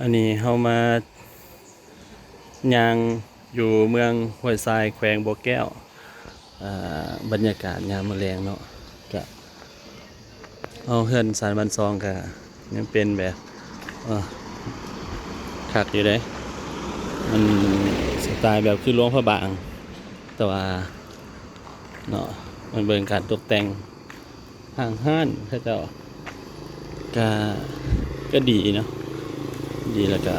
ອັນນີ້ເຮົາມາຍ່າງຢູ່ເມືອງຫ້ວຍຊາຍ ແຂວງບໍ່ແກ້ວ. ອ່າ ບັນຍາກາດຍາມມື້ແລງເນາະ ກະ ເອົາ ເຮືອນຊານບ້ານຊ່ອງກະຍັງເປັນແບບ ເອີ ຄັກຢູ່ເດ້. ມັນສະໄຕແບບຄືຫຼວງພະບາງ ແຕ່ວ່າເນາະ ມັນເບິ່ງການຕົກແຕ່ງ ຫ້າງຮ້ານເຂົາເຈົ້າກະ ກະດີເນາະ ດີ ແລ້ວກະ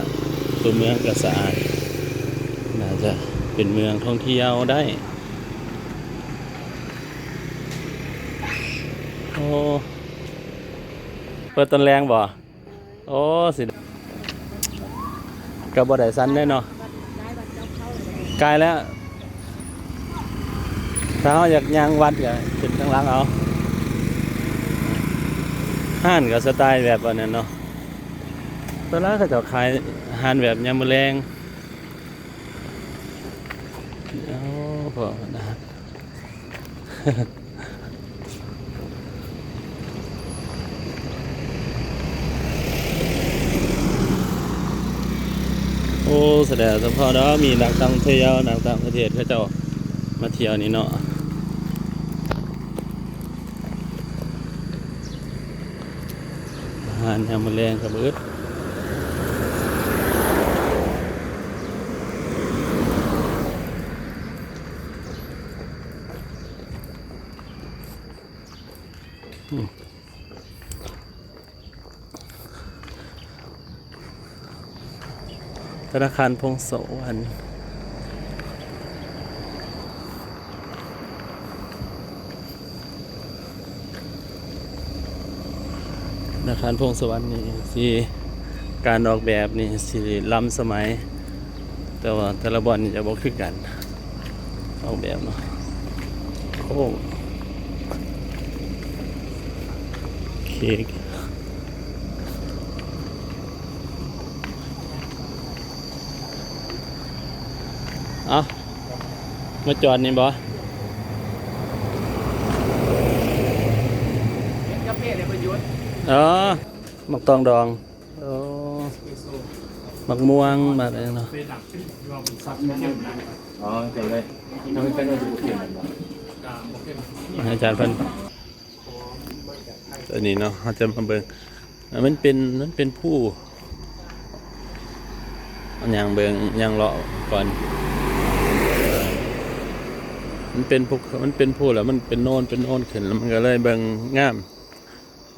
ຕົວເມືອງກະສະອາດ ໜ້າຈະເປັນເມືອງທ່ອງທ່ຽວໄດ້. ໂອ້ ເປີດຕອນແລງບໍ່? ໂອ້ ຊິ ກະບໍ່ໄດ້ສັ່ນເດ້ເນາະ ກາຍແລ້ວ. ຖ້າເຮົາຢາກຍ່າງວັດກະຂຶ້ນທາງຫຼັງເອົາ. ຮ້ານກະສະໄຕແບບອັນນັ້ນເນາະ ສ່ວນຫຼາຍເຂົາເຈົ້າຂາຍອາຫານແບບຍາມມື້ແລງ. ໂອ້ ພໍນະ. ໂອ້ ສະແດງສະເພາະເນາະ ມີນັກທ່ອງທ່ຽວ ນັກຕ່າງປະເທດເຂົາເຈົ້າມາທ່ຽວນີ້ເນາະ. ອາຫານຍາມມື້ແລງກະບໍ່ອຶດ. ທະນາຄານພົງສະຫວັນ ທະນາຄານພົງສະຫວັນນີ້ຊິ ການອອກແບບນີ້ຊິລ້ຳສະໄໝ ແຕ່ວ່າແຕ່ລະບ່ອນນີ້ຈະບໍ່ຄືກັນ ອອກແບບເນາະ ໂຄ້ງ ເຄກ. ເອົາ ມາຈອດນີ້ບໍ່? ເຫັນກາເຟເລີຍບໍ່ຢຸດ. ເອີ ໝາກຕອງດອງ. ໂອ້ ໝາກມ່ວງ ໝາກຫຍັງເນາະ. ອໍ ເຈົ້າເລີຍ ອາຈານເພິ່ນ ອັນນີ້ເນາະ ເຮົາຈະມາເບິ່ງ ມັນເປັນ ມັນເປັນພູ ຍ່າງເບິ່ງ ຍ່າງເລາະກ່ອນ. ມັນເປັນພູ ມັນເປັນພູ ແລ້ວມັນເປັນໂນນ ເປັນໂນນຂຶ້ນ ແລ້ວມັນກະເລີຍເບິ່ງງາມ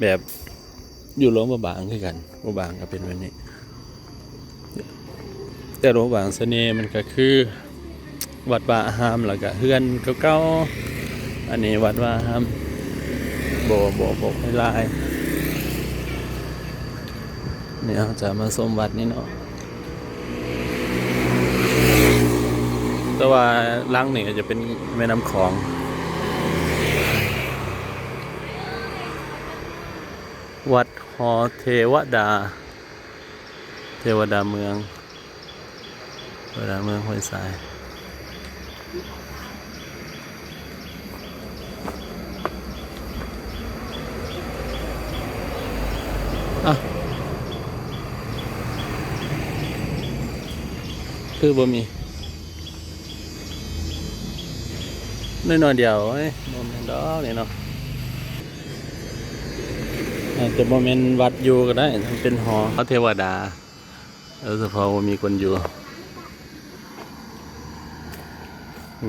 ແບບຢູ່ຫຼວງພະບາງຄືກັນ ພະບາງກະເປັນແບບນີ້ ແຕ່ຫຼວງພະບາງສະເໜ່ມັນກະຄື ວັດວາອາຮາມ ແລ້ວກະເຮືອນເກົ່າໆ. ອັນນີ້ວັດວາອາຮາມ ບໍ່ ບໍ່ ບໍ່ຄ່ອຍຫຼາຍ. ນີ້ເຮົາຈະມາຊົມວັດນີ້ເນາະ ແຕ່ວ່າຫຼັງນີ້ກະຈະເປັນແມ່ນ້ຳຂອງ. ວັດຫໍເທວະດາ ເທວະດາເມືອງ ເທວະດາເມືອງຫ້ວຍຊາຍ. ອ້າວ ຄືບໍ່ມີ ໜ້ອຍໆດຽວ ໂອ້ຍ ບໍ່ແມ່ນດອກນີ້ເນາະ. ອາດຈະບໍ່ແມ່ນວັດຢູ່ກະໄດ້ ມັນເປັນຫໍເທວະດາ ເອີ ສະເພາະບໍ່ມີຄົນຢູ່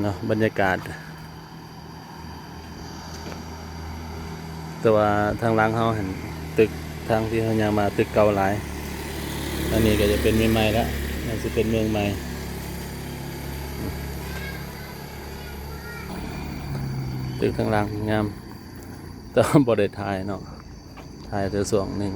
ເນາະ ບັນຍາກາດ. ແຕ່ວ່າທາງຫຼັງເຮົາຫັ້ນ ຕຶກທາງທີ່ເຮົາຍ່າງມາຕຶກເກົ່າຫຼາຍ. ອັນນີ້ກະຈະເປັນເມືອງໃໝ່ລະ ອາດຊິເປັນເມືອງໃໝ່. ຕຶກທາງຫຼັງງາມ ແຕ່ວ່າບໍ່ໄດ້ຖ່າຍເນາະ ຖ່າຍແຕ່ຊ່ວງໜຶ່ງ.